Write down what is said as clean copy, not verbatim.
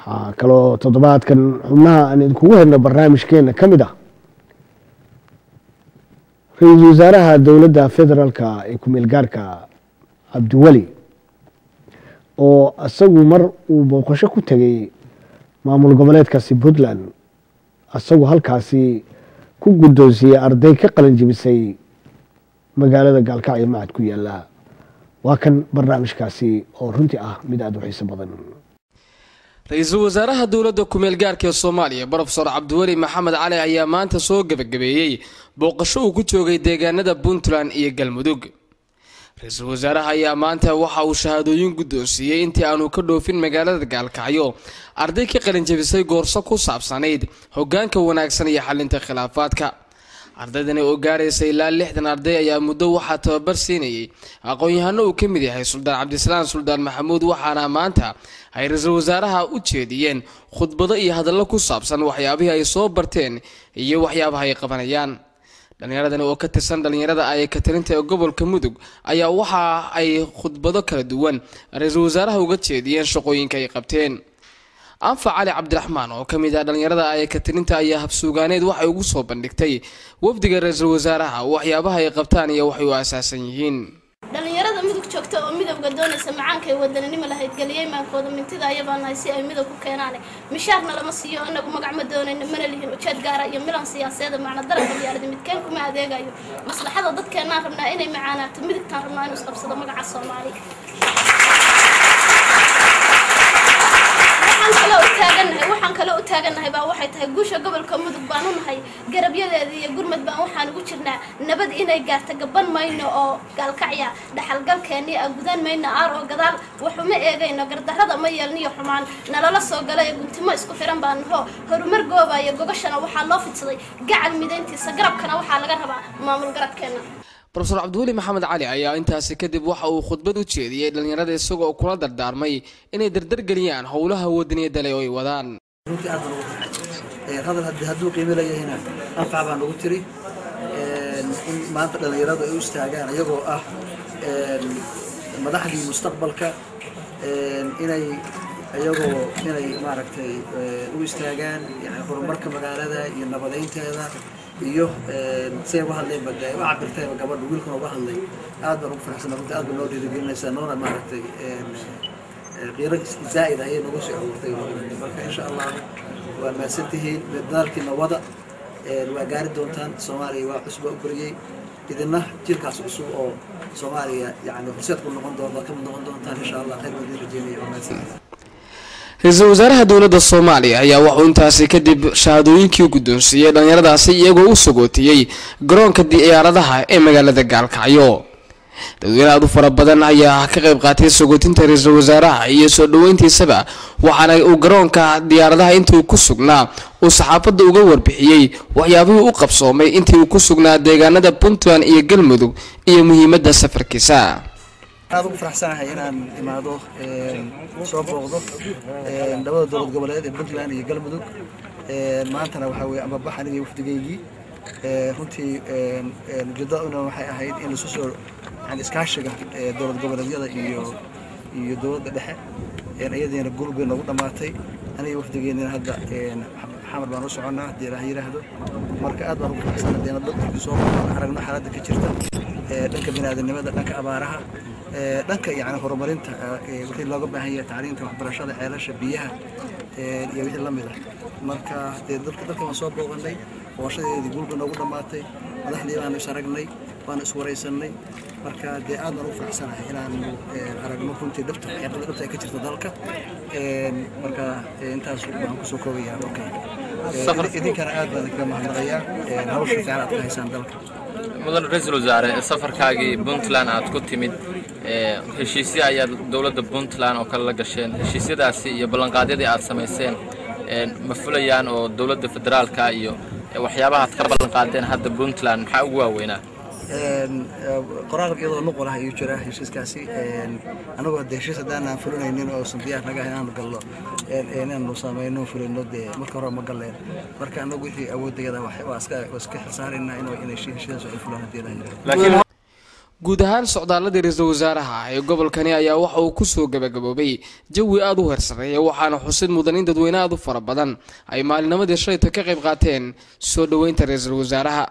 Waxaa kaloo toddobaadkan xubnaha aan idinkugu helno barnaamijkeena ka mid ah ra-iisul wasaaraha dowladda federaalka ee ku-meel gaarka Cabdiweli, oo isagu mar uu booqasho ku tegey maamul goboleedkaasi Puntland, isagu halkaasi ku guddoonsiiyey arday ka qalin jebisay magaalada Gaalkacyo macad ku yaala. Waa kan barnaamijkaasi oo runtii ah mid aada u xiiso badan. Ra-iisul wasaaraha dowladda kumeel gaarka ee Soomaaliya, Brofesor Cabdiweli Maxamed Cali, ayaa maanta soo gebagabeeyey booqasho uu ku joogay deegaanada Puntland iyo Galmudug. Ra-iisul wasaaraha ayaa maanta waxa uu shahaadooyin guddoonsiiyey, intii aanu ka dhoofin magaalada Gaalkacyo, arday ka qalinjabisay goorso ku saabsanayd hogaanka wanaagsan iyo xalinta khilaafaadka. Ardaydani oo gaaraysa ilaa 60 arday ayaa muddo waxaa tababar siinayay aqoon-yahano uu ka mid yahay Suldaan Cabdisalaan Suldaan Maxamuud, waxaana maanta ay ra-iisul wasaaraha u jeediyeen khudbado iyo hadallo ku saabsan waxyaabihii ay soo barteen iyo waxyaabaha ay qabanayaan. Dhallinyaradani oo ka tirsan dhallinyarada ay ka talinta ee gobolka Mudug ayaa waxa ay khudbado kala duwan ra-iisul wasaaraha uga jeediyeen shaqooyinka ay qabteen. Anfac Cali Cabdiraxmaan oo ka mid ah dhallinyarada ay ka talinta ayaa habsuugaaneed waxay ugu soo bandhigtay wafdiga ra-iisul wasaaraha waxyaabaha ay qabtaan iyo waxay u asaasan yihiin. Dhallinyarada Mudug joogta oo midowga doonaysa, macaankay wadaninimo lahayd geliyey maankooda, mintida ayabaa nahay si ay midow ku keenaane. Mishaarna lama siiyo, inagu magac ma doonayno, mana lihin ujeed gaara iyo milan siyaaseeda, macna daranka diyaalada midkeen kuma adeegayo. Maslaxada dadkeennaan rabnaa inay macaanaato, midigtaan rabnaa inuu isqabsado magaca Soomaali. Waxaan kaloo u taagannahay baa waxay tahay guusha gobolka Mudug baan u nahay garabyadeeda iyo gurmad baan waxaan ugu jirnaa nabad inay gaarta. Gaban mayno oo Gaalkacya dhaxalgalkeennii a gudan mayno aar oo gadaal waxuma eegayno, gardarrada ma yeelniyo xumaan nalala soo gala ee guntimo isku xiran baan naho horumar goobaya. Gogashana waxaa loo fidsaday gacal midayntiisa, garabkana waxaa laga rabaa maamul garabkeenna. Brofesor Cabdiweli Maxamed Cali ayaa intaasi kadib waxa uu khudbad u jeediyey dhallinyarada, isagoo kula dardaarmay inay dardargeliyaan howlaha wadaniyadda leh oo ay wadaan. Runtii aad baan ugu farxay. Hadal hadduu qiimo leeyahayna anfac baa nagu tiri in maanta dhallinyaradu ay u istaagaan iyagoo ah madaxdii mustaqbalka, inay iyagoo inay maaragtay u istaagaan yani horumarka magaalada iyo nabadeynteeda iyo siay uga hadleen ba u cabirtayba gabadha, wiilkuna uga hadlay. Aad baan ugu faraxsana runtii, aad baa noo dhiirigelinaysaa, noona maaragtay qiiro zaa'id ayay nagu sii abuurtay. Marka insha Allah waa mahadsantihiin, dadaalkiina wada, waa gaari doontaan. Soomaaliya waa cusba u bariyey, idina jiilkaas cusub oo Soomaaliya yani horseed ku noqon doonta ka mid noqon doontaan insha Allah. Khayr baan idin rajeynaya, waa mahadsantihiin. Ra-iisul wasaaraha dowladda Soomaaliya ayaa wuxuu intaasi kadib shahaadooyinkii guddoonsiiyey dhallinyaradaasi, iyagoo u sagootiyey garoonka diyaaradaha ee magaalada Gaalkacyo. Dadweyne aad u fara badan ayaa ka qayb qaatay sagootinta ra-iisul wasaaraha iyo soo dhaweyntiisaba, waxaana uu garoonka diyaaradaha intii ku sugnaa uu saxaafadda uga warbixiyey waxyaabihii u qabsoomay intii uu ku sugnaa deegaanada Puntland iyo Galmudug iyo muhiimadda safarkiisa. Aad ugu faraxsanahay inaan imaado, soo booqdo labada dowlad goboleed ee Puntland iyo Galmudug. Maantana waxaa weye ambabax aniga iyo wafdigaygii. Runtii ujeedaduna waxay ahayd in laisu soo yani iskaashiga dowlad goboleedyada iyo dowladda dhexe, iyadiina guul bay noogu dhammaatay. Aniga wafdigeennina hadda Xamar baan u soconnaa haddii Ilaah yiraahdo. Marka aad baan ugu faraxsanahay deena dadkii soo aragno xaaladda ka jirta dhanka bini'aadanimada, dhanka abaaraha, dhanka yani horumarinta, wixii looga baahan yahay tacliinta, waxbarashada, ceelasha biyaha iyo wixii lamid ah. Marka dee dalka waan soo booqanay, booqashadeedii guul bay noogu dhammaatay, madaxdii baanu is aragnay, waanu is waraysanay. Marka dee aad baan ugu faraxsanahay inaanu aragno runtii dhabta xaqiiqada dhabta ay ka jirta dalka. Marka intaas baan kusoo koobayaa warkayga, idinkana aad baan idinkaga mahadnaqayaa hawsha fiican aad ka haysaan dalka. Mudan ra-iisul wasaare, safarkaagii Puntland aad ku timid heshiisyo ayaad dowladda Puntland oo kale la gasheen. Heshiisyadaasi iyo ballanqaadyadii aad samayseen ma fulayaan oo dowladda federaalka iyo waxyaabaha aad ka ballanqaadeen hadda Puntland maxaa ugu waaweynaa? Qoraal iyadoo nuqul ah ayuu jiraa heshiiskaasi. Anagoo hadde heshiis haddaan fulinaynin oo usan diyaar naga ahayn inaanu gallo, inaanu samayno fulino, dee marka hore ma galleen. Marka anagu wixii awoodayada waa iska xilsaaraynaa inay heshiisyadaas ay fulaan haddii la yidhahdo. Guud ahaan socdaaladii ra-iisul wasaaraha ee gobolkani ayaa waxa uu kusoo gabagaboobay jawi aada u heersareeya, waxaana xusid mudan in dadweyne aada u fara badan ay maalinimadii shalayto ka qayb qaateen soo dhoweynta ra-iisul wasaaraha.